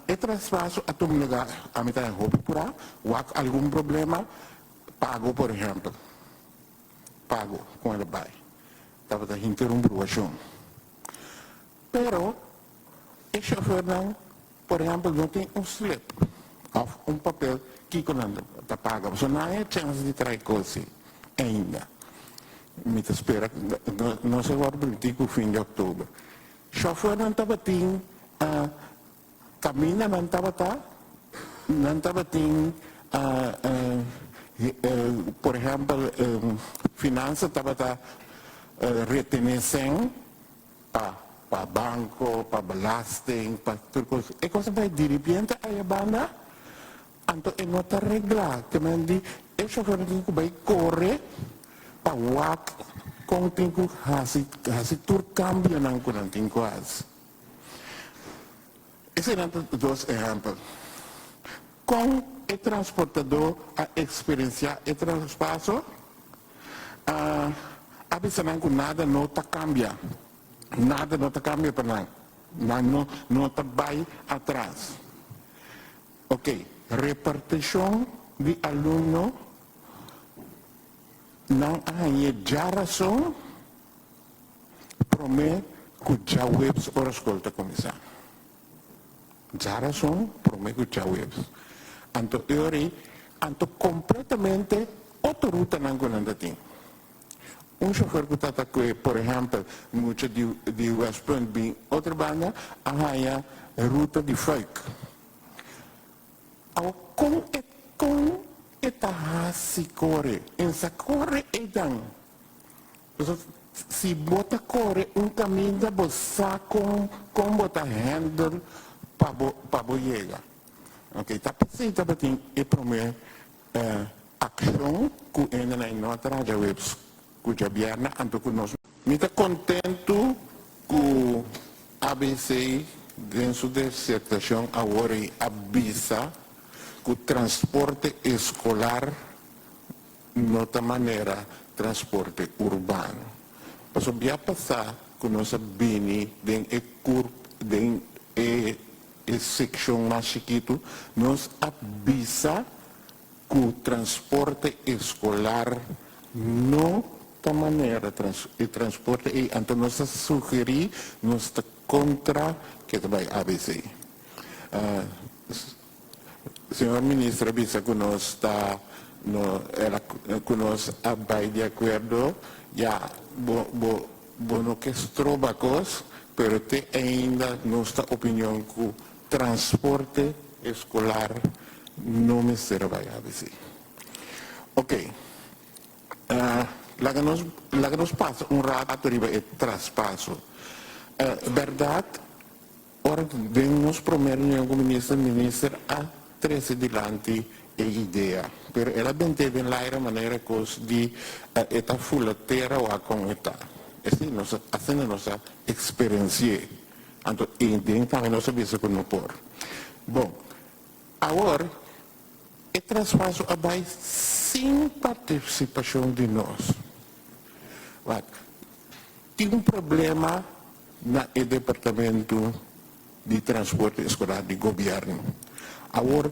E traspaso a tuma lugá, ami ta hopi purá, wak algun problema, pago por ehèmpel, pago kon el a bai, tabata hinter un bruashon. Pero e shofèrnan por ehèmpel no tin un slip òf un papel kiko nan ta paga, pasobra nan a e chèns di trae kos ainda. Mi ta spera, nos a wòrdu primintí ku fin di òktober. Shofèrnan tabatin Kaminda nan tabata, nan tabatin, por ehèmpel, finansa tabata retené sèn pa pa banko, pa belasting, pa tur kos. E kos a bai diripiente aya banda, anto e no ta reglá. Te men di e shofèr tin ku bai kore pa wak kon tin ku hasi hasi tur kambionan ku nan tin ku hasi. Eseinan ta dos ehèmpel. Kon e transportadó a eksperensiá e traspaso? A bisa nan ku nada no ta kambia. Nada no ta kambia pa nan. Nan no no ta bai atras. Oke, repartishon di alumno nan a hañ'é djarason. Promé ku djaweps ora skol ta kuminsá. Djarason promé ku djaweps. Anto e ora ei, anto kompletamente otro rutanan ku nan ta tin. Un shofer ku ta ta kue, por ehèmpel, mucha di di Westpunt bin otro banda, a haña ruta di Fuik. Awo kon e kon e ta hasi kore? Ensa kore eidan. Pasobra si bo ta kore un kaminda bo sa kon kon bo ta handle pa bo pa bo yega. Ok, ta p'esei tabatin e promé akshon ku hendenan no a traha djaweps ku djabièrnè anto ku nos. Mi ta kontentu ku ABC den su disertashon awor ei a bisa ku transporte eskolar No ta manera transporte urbano. Pasobra bia pasá ku nos a bini den e kurp den e e sekshon mas chikitu, nos a bisa ku transporte eskolar no ta manera trans e transporte ei. Anto nos a sugerí nos ta kontra ke ta bai abc. Señor Minister a bisa cu nos ta no era cu nos a bay di acuerdo ya bo bo bo no ke stroba cos pero te ainda nos ta opinion cu transporte escolar no mester a bay ABC. Ok laga nos laga nos pasa un rato riba e traspaso berdad. Ora den nos prome reunion cu minister, minister a trece dilanti e idea, pero el a bent'e den laira manera cos di e ta fula tera wak con e ta. Esey nos a, asina nos a experenci'e. Anto e den tambe nos a bisa cu no por. Bon, awor e traspaso a bay sin participacion di nos. Wak, Tin un problema na e departamento di transporte eskolar di gobièrnu. Awor,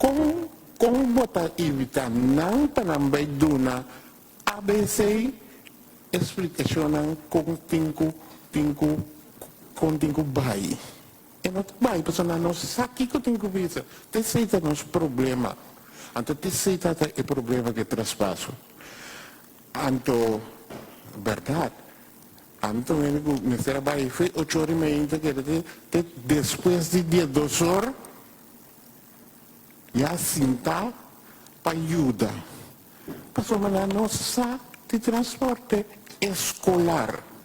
kon kon bo ta invitá nan pa nan bai duna ABC esplikashonnan kon tin ku tin ku kon tin ku bai? E no ta bai pasobra nan no sa kiko tin ku bisa. T'esei ta nos problema. Anto t'esei ta ta e problema ku e traspaso. Anto, bèrdat, ami ta wende ku mester a bai fe ocho or i media ta keda te te despues di diesdos or ya sinta pa yuda. Pasobra nan no sa di transporte eskolar.